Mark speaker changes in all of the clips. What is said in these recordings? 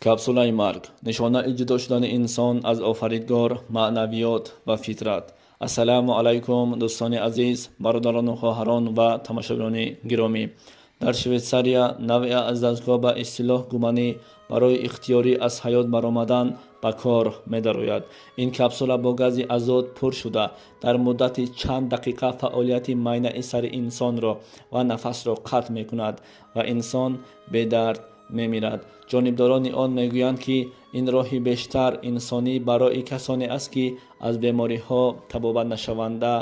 Speaker 1: Капсулаи марг: нишонаи ҷудо шудани инсон аз Офаридгор, маънавиёт ва фитрат. Ассалому алайкум, дӯстони азиз, бародарону хоҳарон ва тамошобинони гиромӣ. Дар Швейтсария навъе аз дастгоҳ, ба истилоҳ гуманӣ, барои ихтиёрӣ аз ҳаёт баромадан ба кор медарояд. Ин капсула бо гази азот пур шуда, дар муддати чанд дақиқа фаъолияти майнаи сари инсонро ва нафасро қатъ мекунад ва инсон бедард мемирад. Ҷонибдорони он мегӯянд, ки ин роҳи бештар инсонӣ барои касоне аст, ки аз бемориҳо табобатнашаванда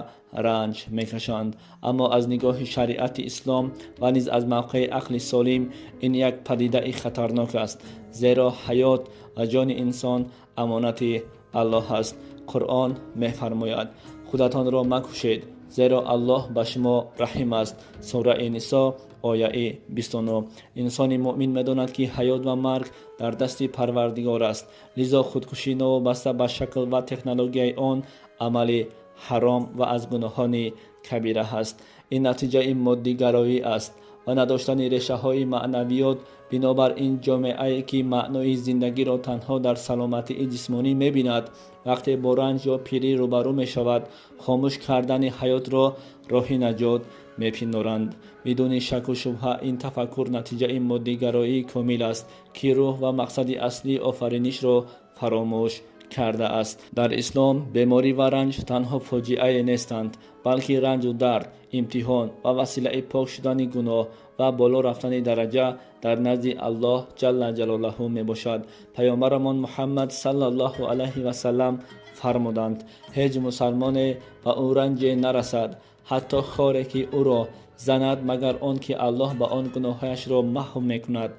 Speaker 1: ранҷ мекашанд. Аммо аз нигоҳи шариати ислом ва низ аз мавқеи ақли солим ин як падидаи хатарнок аст, зеро ҳаёт ва ҷони инсон амонати Аллоҳ аст. Қуръон мефармояд: «Худатонро макушед, зеро Аллоҳ ба шумо раҳим аст». Сураи Нисо, ояи 29. Инсони муъмин медонад, ки ҳаёт ва марг дар дасти Парвардигор аст. Лизо худкушӣ, новобаста ба шакл ва технологияи он, амали ҳаром ва аз гуноҳони кабира ҳаст. Ин натиҷаи моддигароӣ аст ва надоштани решаҳои маънавиёт. Бинобар ин, ҷомеае, ки маънои зиндагиро танҳо дар саломатии ҷисмонӣ мебинад, вақте бо ранҷ ё пирӣ рӯбарӯ мешавад, хомӯш кардани ҳаётро роҳи наҷот мепиндоранд. Бидуни шаку шубҳа, ин тафаккур натиҷаи моддигароии комил аст, ки рӯҳ ва мақсади аслии офаринишро фаромӯш кардааст. Дар ислом беморӣ ва ранҷ танҳо фоҷиае нестанд, балки ранҷу дард имтиҳон ва василаи пок шудани гуноҳ ва боло рафтани дараҷа дар назди Аллоҳ ҷалла ҷалолаҳу мебошад. Паёмбарамон Муҳаммад саллаллоҳу алайҳи васаллам фармуданд: «Ҳеҷ мусалмоне ба ӯ ранҷе нарасад, ҳатто хоре ки ӯро занад, магар он ки Аллоҳ ба он гуноҳҳояшро маҳв мекунад».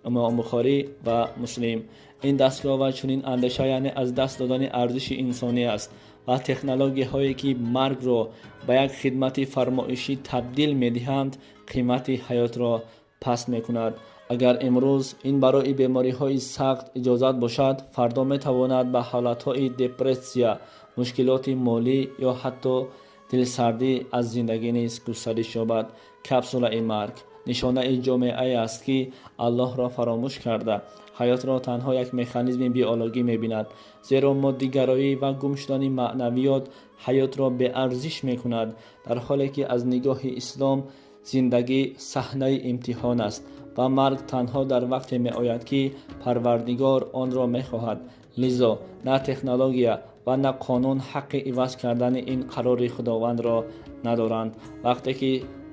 Speaker 1: Имом Бухорӣ ва Муслим. Ин дастгоҳ ва чунин андеша яъне аз даст додани арзиши инсонӣ аст ва технологияҳое, ки маргро ба як хидмати фармоишӣ табдил медиҳанд, қимати ҳаётро паст мекунад. Агар имрӯз ин барои бемориҳои сахт иҷозат бошад, фардо метавонад ба ҳолатҳои депрессия, мушкилоти молӣ ё ҳатто дилсардӣ аз зиндагӣ низ густариш ёбад. Капсулаи марг нишонаи ҷомеае аст, ки Аллоҳро фаромӯш карда, ҳаётро танҳо як механизми биологӣ мебинад, зеро моддигароӣ ва гум шудани маънавиёт ҳаётро беарзиш мекунад, дар ҳоле ки аз нигоҳи ислом зиндагӣ саҳнаи имтиҳон аст ва марг танҳо дар вақте меояд, ки Парвардигор онро мехоҳад. Лизо на технология ва на қонун ҳаққи иваз кардани ин қарори Худовандро надоранд. Вақте ки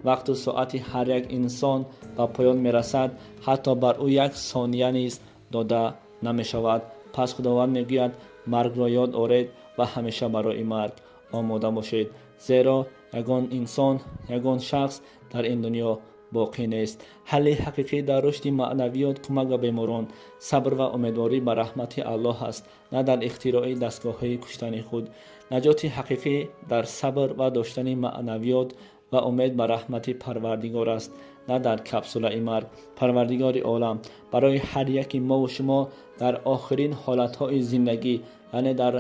Speaker 1: вақту соати ҳар як инсон ба поён мерасад, ҳатто бар ӯ як сония низ дода намешавад. Пас Худованд мегӯяд: «Маргро ёд оред ва ҳамеша барои марг омода бошед», зеро ягон инсон, ягон шахс дар ин дунё боқӣ нест. Ҳалли ҳақиқӣ дар рушди маънавиёт, кӯмак ба беморон, сабр ва умедворӣ ба раҳмати Аллоҳ аст, на дар ихтирои дастгоҳҳои куштани худ. Наҷоти ҳақиқӣ дар сабр ва доштани маънавиёт ва умед ба раҳмати Парвардигор аст, на дар капсулаи марг. Парвардигори олам барои ҳар яки мову шумо дар охирин ҳолатҳои зиндагӣ, яъне дар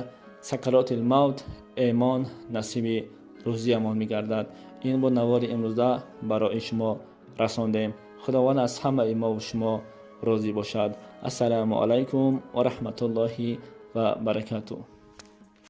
Speaker 1: сакаротил мавт, эмон насиби рӯзиямон мегардад. Ин буд навори имрӯза, барои шумо расондем. Худованд аз ҳамаи мову шумо розӣ бошад. Ассалому алайкум ва раҳматуллоҳи ва баракатуҳ.